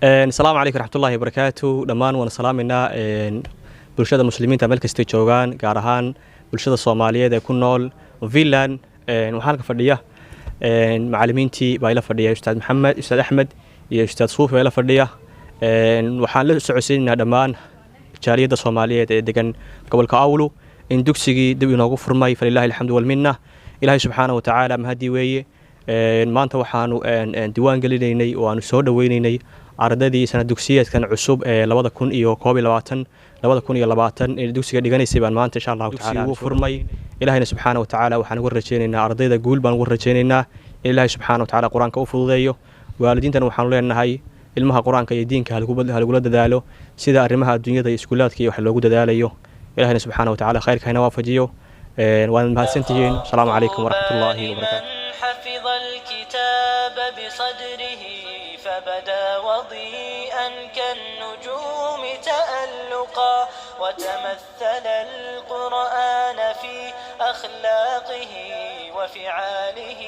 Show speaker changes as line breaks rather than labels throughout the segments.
Asalaamu calaykum raxmatullahi wabarakaatu. Dhammaan waan salaamaynaa bulshada Muslimiinta meel kastay joogaan, gaar ahaan bulshada Soomaaliyeed ee ku nool Finland. Waxaa halka fadhiya macalimiintii baa ila fadhiya, Ustaad Maxamed, Ustaad Axmed iyo Ustaad Suufi baa ila fadhiya. Waxaan la socodsiinaynaa dhammaan jaaliyadda Soomaaliyeed ee degan gobolka Awlu in dugsigii dib inoogu furmay. Falilahi alxamdu walminna, Ilaahay subxaana wa tacaala mahadii weeye. Maanta waxaanu diiwaan gelinaynay oo aanu soo dhoweynaynay ardaydii sanad dugsiyeedkan cusub ee 2021, 2020 ee dugsiga dhiganaysay baan maanta insha Allahu tacaala ugu furmay. Ilahayna subxaana wa tacaala waxaan uga rajaynaynaa ardayda guul baan uga rajaynaynaa, in Ilaahay subxaana wa tacaala Qur-aanka u fududeeyo. Waalidiintana waxaanu leenahay ilmaha Qur-aanka iyo diinka halagula dadaalo sida arrimaha adduunyada iyo iskuulaadka iyo wax loogu dadaalayo. Ilahayna subxaana wa tacaala khayrka hayna waafajiyo. Waad mahadsantihiin. Asalaamu calaykum waraxmatullaahi wabarakaatu.
حفظ الكتاب بصدره فبدا وضيئا كالنجوم تألقا، وتمثل القرآن في أخلاقه وفعاله،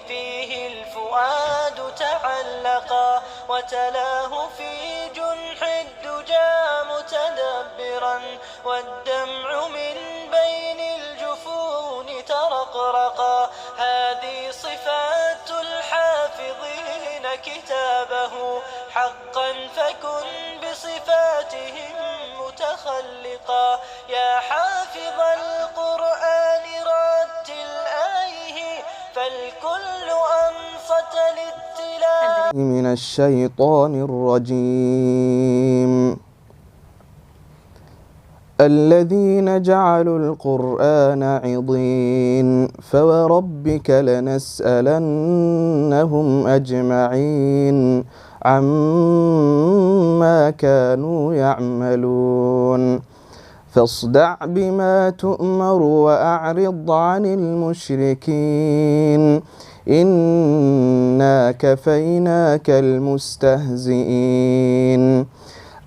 فيه الفؤاد تعلقا، وتلاه في جنح الدجى متدبرا، والدمع من بين الجفون ترقرقا. هذه صفات الحافظين كتابه حقا، فكن بصفاتهم متخلقا. يا حافظ القرآن رتل آيه، فالكل أنصت للتلاوة.
من الشيطان الرجيم. الذين جعلوا القرآن عضين، فوربك لنسألنهم أجمعين عما كانوا يعملون. فاصدع بما تؤمر وأعرض عن المشركين، إنا كفيناك المستهزئين.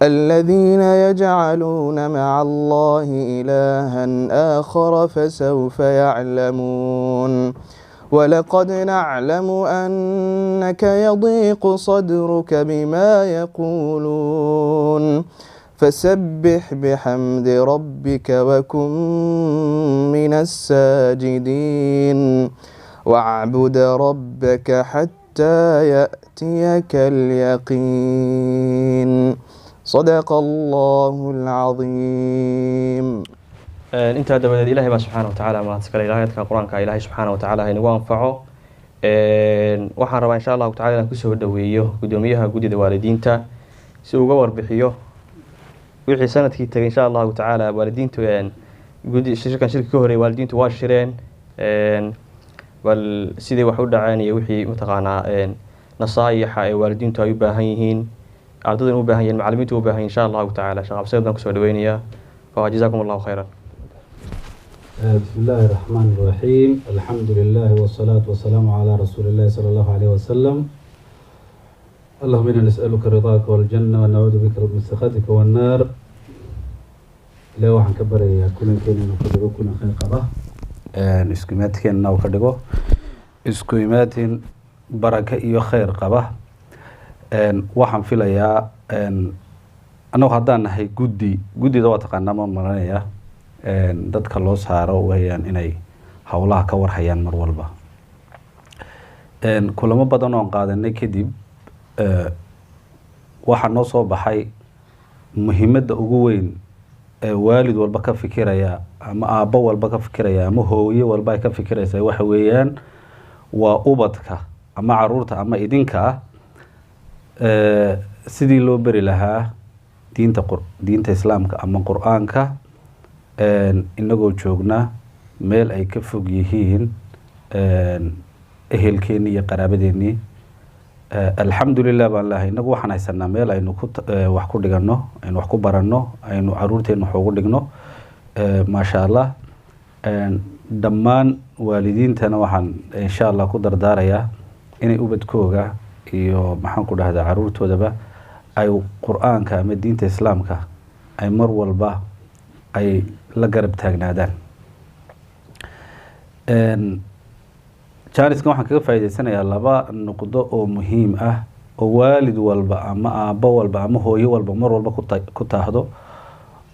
الذين يجعلون مع الله إلها آخر، فسوف يعلمون. ولقد نعلم أنك يضيق صدرك بما يقولون، فسبح بحمد ربك وكن من الساجدين، واعبد ربك حتى يأتيك اليقين. صدق الله العظيم.
Intaa dabadeed, Ilahay baa subxaana wa tacaala mahad iskale. Ilaahadka Qur-aanka Ilaahay subxaana wa tacaala haynagu anfaco. Waxaan rabaa insha Allahu tacala inaan kusoo dhaweeyo guddoomiyaha guddida waalidiinta si uu uga warbixiyo wixii sanadkii tagay insha Allahu tacaala. Waalidiintu guddi shirkan shirka ka horreeyay waalidiintu waa shireen, bal sidii wax u dhaceen iyo wixii mataqaanaa nasaayixa ee waalidiintu ay u baahan yihiin, ardaydan u baahan yihiin, macalimiintu u baahan yihin insha Allahu tacaala. Sheekh Cabdisamed baan kusoo dhaweynayaa. Jazaakum Allahu khayran.
بسم الله الرحمن الرحيم، الحمد لله والصلاة والسلام على رسول الله صلى الله عليه وسلم. اللهم إنا نسألك رضاك والجنة ونعوذ بك من سخطك والنار. Ilaahi waxaan ka baryayaa kulankeena inuu ka dhigo kulan khayr qaba, isku imaadkeenna uu ka dhigo isku imaatin baraka iyo khayr qaba. Waxaan filayaa annagu haddaan nahay guddi, guddida waa taqaanaa ma maranaya, dadka loo saaro wayaan inay howlaha ka warhayaan mar walba. Kulamo badan oon qaadanay kadib, waxaa noo soo baxay muhiimadda ugu weyn ee waalid walba ka fikiraya ama aabbo walba ka fikiraya ama hooye walba ay ka fikiraysa waxa weeyaan waa ubadka ama caruurta ama idinka ah sidii loo beri lahaa diinta Islaamka ama Qur-aanka, inagoo joogna meel ay ka fog yihiin ehelkeennii iyo qaraabadeennii. Alxamdulilah baan lehay, inagu waxaan haysanaa meel aynu ku wax ku dhigano, aynu wax ku baranno, aynu caruurteena wax ugu dhigno, maasha Allah. Dhammaan waalidiintana waxaan insha Allah ku dardaarayaa inay ubadkooga iyo maxaan ku dhahdaa caruurtoodaba ay Qur-aanka ama diinta Islaamka ay mar walba ay la garab taagnaadaan. Jaaniskan waxaan kaga faa'iideysanayaa laba nuqdo oo muhiim ah. Oo waalid walba ama aabbo walba ama hooyo walba mar walba ku taahdo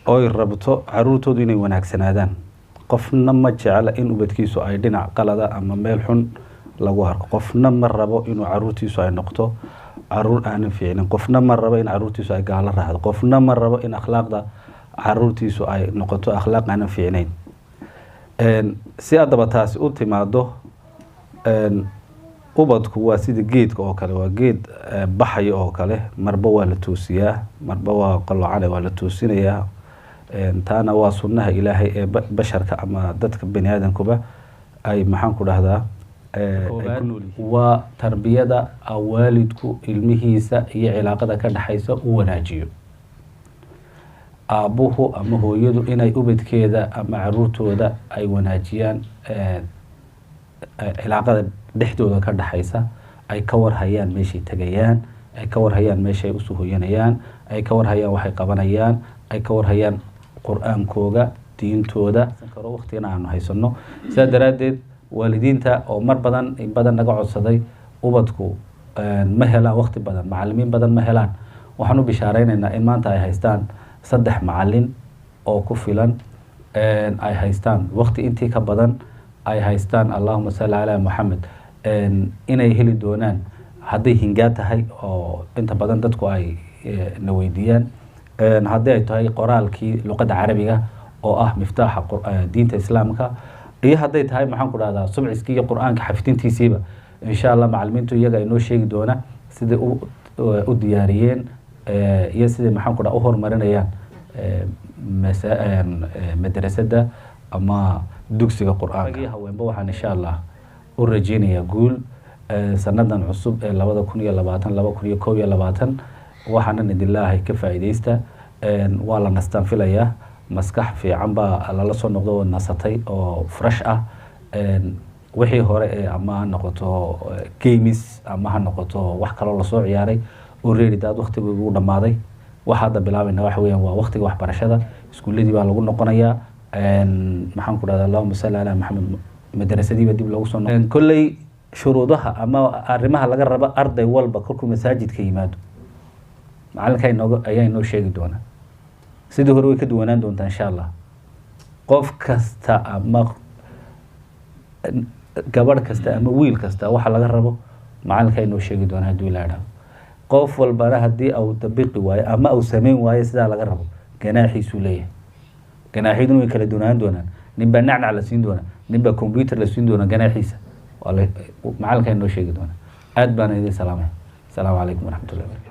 oy rabto caruurtoodu inay wanaagsanaadaan. Qofna ma jecla in ubadkiisu ay dhinac qalada ama meel xun lagu arko. Qofna ma rabo inuu caruurtiisu ay noqoto caruur aanan fiicnin. Qofna ma rabo in caruurtiisu ay gaalo raacdo. Qofna ma rabo in akhlaaqda caruurtiisu ay noqoto akhlaaq aanan fiicnayn. Si haddaba taasi u timaado, ubadku waa sida geedka oo kale, waa geed baxaya oo kale. Marba waa la toosiyaa, marba waa qalocane, waa la toosinayaa. Taana waa sunnaha Ilaahay ee basharka ama dadka bani aadamkuba ay, maxaan ku dhahdaa, ay ku nool yihiin. Waa tarbiyada waalidku ilmihiisa iyo cilaaqada ka dhexaysa u wanaajiyo. Aabbuhu ama hooyadu inay ubadkeeda ama caruurtooda ay wanaajiyaan, cilaaqada dhexdooda ka dhexaysa, ay ka warhayaan meeshay tegayaan, ay ka warhayaan meeshay usoo hoyanayaan, ay ka warhayaan waxay qabanayaan, ay ka warhayaan Qur-aankooga, diintooda karo waqtigana aanu haysano. Sidaa daraaddeed, waalidiinta oo mar badan in badan naga codsaday, ubadku ma helaan waqti badan, macalimiin badan ma helaan, waxaan u bishaareynayna in maanta ay haystaan 3 macalin oo ku filan, ay haystaan waqti intii ka badan ay haystaan, allahuma salli calaa Moxamed, inay heli doonaan hadday hingaa tahay oo inta badan dadku ay na weydiiyaan, haddii ay tahay qoraalkii luqadda Carabiga oo ah miftaaxa diinta Islaamka, iyo hadday tahay, maxaan ku dhahdaa, subciskii iyo Qur-aanka xafidintiisiiba. Insha Allah macalimiintu iyaga inoo sheegi doona siday u diyaariyeen iyo siday, maxaan ku dhaha, u horumarinayaan madrasada ama dugsiga Qur-aanka. Haweenba waxaan insha Allah u rajeynayaa guul sanadan cusub ee 2020, 2021. Waxaanan idin leeyahay ka faa'iidaysta. Waa la nastaan filayaa, maskax fiican baa lala soo noqdo oo nasatay oo fresh ah. Wixii hore ee ama ha noqoto games ama ha noqoto wax kaloo lasoo ciyaaray, already daad waqtigii ugu dhamaaday. Waxa hadda bilaabayna waxa weeyaan waa waqtiga waxbarashada. Iskuuladii baa lagu noqonayaa, maxaan ku dhahdaa, allahuma salli calaa Maxamed, madrasadiiba dib loogu soo noqon. Kolley shuruudaha ama arrimaha laga rabo arday walba kolkuu masaajidka yimaado, macalinka inooga ayaa inoo sheegi doona. Sidii hore way ka duwanaan doontaa insha Allah. Qof kasta ama gabadh kasta ama wiil kasta waxa laga rabo macalinka inoo sheegi doona hadduu Ilaa idhaahdo. Qof walbana haddii au dabiqi waayo ama au sameyn waayo sidaa laga rabo, ganaaxiisuu leeyahay. Ganaaxyaduna way kala duwanaan doonaan. Nin baa nacnac la siin doonaa, nin baa computer la siin doonaa. Ganaaxiisa waa macalinka inoo sheegi doonaa. Aad baana idin salaamay. Asalaamu calaykum waraxmatullahi wabarakatu.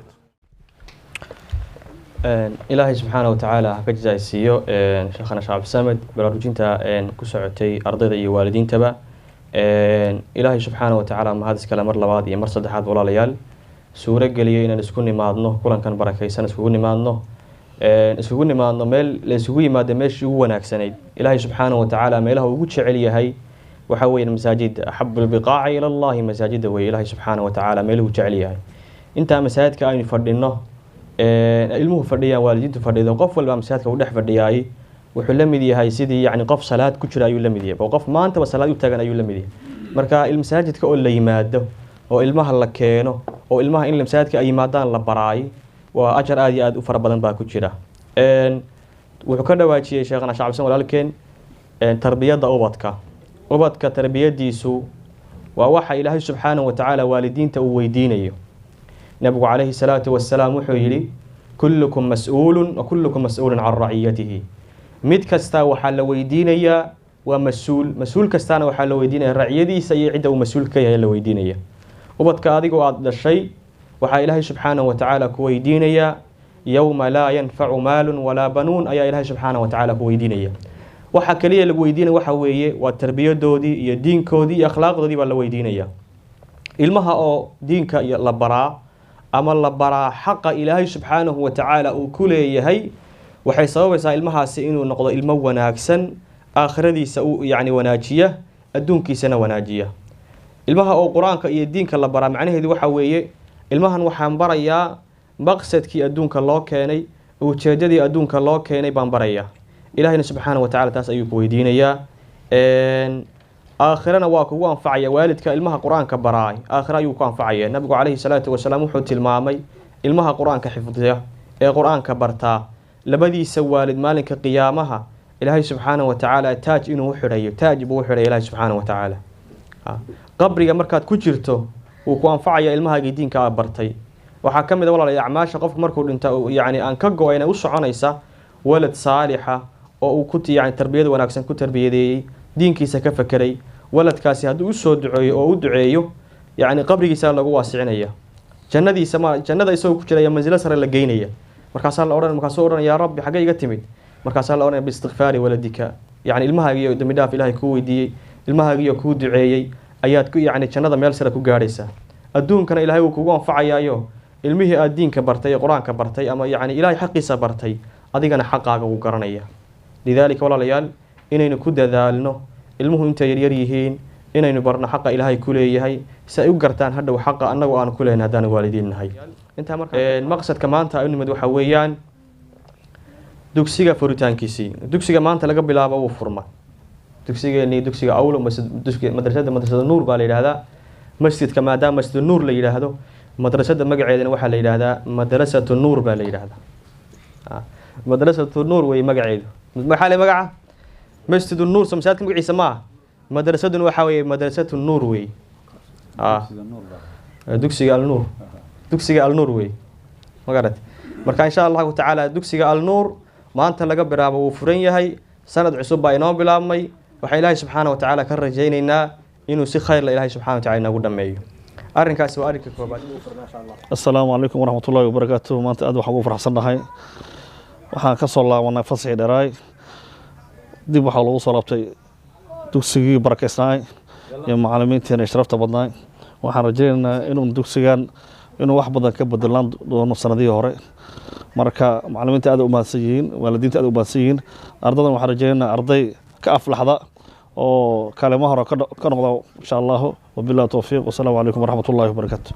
Ilaahay subxaana watacaala ha ka jazaaysiiyo sheekhana Sheekh Cabdisamed baraarujinta ku socotay ardayda iyo waalidiintaba. Ilaahay subxaana watacaala mahad iskale mar labaad iyo mar saddexaad, walaalayaal, suuro geliyay inaan isku nimaadno kulankan barakaysan, iskugu nimaadno meel la isugu yimaado meeshii ugu wanaagsanayd. Ilaahay subxaana watacaala meelaha ugu jecel yahay waxa weeyaan masaajida. Axabu lbiqaaci ila Allahi masaajida weye. Ilaahay subxaana watacaala meeluhu jecel yahay intaa masaajidka aynu fadhino, ilmuhu fadhiyaan, waalidiintu fadhido, qof walba masaajidka uu dhex fadhiyaay, wuxuu la mid yahay sidii yacni qof salaad ku jira ayuu la mid yahay, oo qof maantaba salaad u taagan ayuu la mid yahay. Marka masaajidka oo la yimaado oo ilmaha la keeno oo ilmaha in masaajidka ay yimaadaan la baraay, waa ajar aad iyo aad u fara badan baa ku jira. Wuxuu ka dhawaajiyey sheekhana Sheekh Cabdisan walaalkeen tarbiyadda ubadka. Ubadka tarbiyadiisu waa waxa Ilaahay subxaanahu watacaala waalidiinta uu weydiinayo. Nabigu calayhi salaatu wasalaam wuxuu yidhi: "Kullukum mas-uulun wa kullukum mas-uulun can raciyatihi." Mid kasta waxaa la weydiinayaa, waa mas-uul, mas-uul kastaana waxaa la weydiinaya raciyadiisa iyo cidda uu mas-uul ka yahay la weydiinaya. Ubadka adigoo aada dhashay waxaa Ilaahay subxaanahu watacaala ku weydiinayaa yowma laa yanfacu maalun walaa banuun ayaa Ilaahay subxaanahu watacaala ku weydiinaya. Waxa kaliya lagu weydiinaya waxa weeye waa tarbiyadoodii iyo diinkoodii iyo akhlaaqdoodii baa la weydiinaya. Ilmaha oo diinka iyo la baraa ama la baraa xaqa Ilaahay subxaanahu watacaala uu ku leeyahay, waxay sababaysaa ilmahaasi inuu noqdo ilmo wanaagsan, aakhiradiisa uu yacni wanaajiya, adduunkiisana wanaajiya. Ilmaha oo Qur-aanka iyo diinka la baraa macnaheedu waxa weeye ilmahan waxaan barayaa maqsadkii adduunka loo keenay, ujeedadii adduunka loo keenay baan barayaa. Ilahayna subxaana wa tacala taas ayuu ku weydiinayaa. Aakhirana waa kugu anfacaya. Waalidka ilmaha Qur-aanka baraay aakhira ayuu ku anfacaya. Nabigu calayhi salaatu wasalaam wuxuu tilmaamay ilmaha Qur-aanka xifdiya ee Qur-aanka bartaa labadiisa waalid maalinka qiyaamaha Ilaahay subxaanahu watacaala taaj inuu u xidhayo, taaj buu u xidhaya Ilaahay subxaanahu watacaala. Qabriga markaad ku jirto wuu ku anfacaya ilmahaagii diinka aad bartay. Waxaa ka mid a, walaalayaal, acmaasha qofku markuu dhinta yacni aan ka go-ayna u soconaysa walad saalixa oo uu ku yacni tarbiyad wanaagsan ku tarbiyadeeyey, diinkiisa ka fakeray. Waladkaasi hadduu usoo duceeyo oo u duceeyo, yacni qabrigiisa lagu waasicinaya, jannadiisa ma jannada isagoo ku jiraya mansilo sare la geynaya. Markaasaa la odhan, markaasuu odhanaya: "Yaa Rabbi, xaggee iga timid?" Markaasaa la odhanaya: "Biistikfaari waladika", yacni ilmahaagiyo dembi dhaaf Ilaahay kuu weydiiyey, ilmahaagiyo kuu duceeyey ayaad ku yacni jannada meel sare ku gaadhaysaa. Adduunkana Ilaahay wuu kugu anfacayaayo, ilmihii aad diinka bartay ee Qur-aanka bartay ama yacni Ilaahay xaqiisa bartay, adigana xaqaaga wuu garanaya. Lidaalika, walaalayaal, inaynu ku dadaalno ilmuhu intay yaryar yihiin inaynu barno xaqa Ilaahay ku leeyahay, si ay u gartaan hadhow xaqa annagu aanu ku lehna haddaanu waalidiin nahay. Intaa marka maqsadka maanta ay u nimid waxaa weeyaan dugsiga furitaankiisii. Dugsiga maanta laga bilaabo wuu furma dugsigeenii, dugsiga Awlo, madrasada, Madrasada Nuur baa la yidhaahdaa. Masjidka maadaama Masjid Nuur la yidhaahdo, madrasada magaceedana waxaa la yidhaahdaa Madrasatu Nuur baa la yidhaahdaa. Madrasatu Nuur wey magaceedu. Maxaa le magaca Masjid Nuur? Soo masaajidka magaciisa maaha, madrasaduna waxaa weeye Madrasatu Nuur wey. Dugsiga Alnuur, dugsiga Alnuur wey, ma garat? Marka insha Allahu tacaala dugsiga Alnuur maanta laga bilaabo wuu furan yahay. Sanad cusub baa inoo bilaabmay. Waxaan Ilaahay subxaana wa tacaala ka rajaynaynaa inuu si khayr la Ilaahay subxana wa tacala inagu dhameeyo. Arrinkaasi waa arrinka koobaad.
Assalaamu calaykum waraxmatullaahi wabarakaatuh. Maanta aad waxaan ugu faraxsannahay, waxaan ka soo laabanay fasaxii dheeraay, dib waxaa loogu soo laabtay dugsigii barakaysnaay iyo macallimiinteena sharafta badnaay. Waxaan rajaynaynaa inuu dugsigan inuu wax badan ka bedelaan doono sanadihii hore. Marka macallimiinta aad u mahadsan yihiin, waalidiinta aad u mahadsan yihiin, ardadan waxaan rajaynaynaa arday ka aflaxda oo kaalimo hore ka noqda insha Allahu. Wabillahi towfiiq, wasalaamu calaykum waraxmatullaahi wabarakaatu.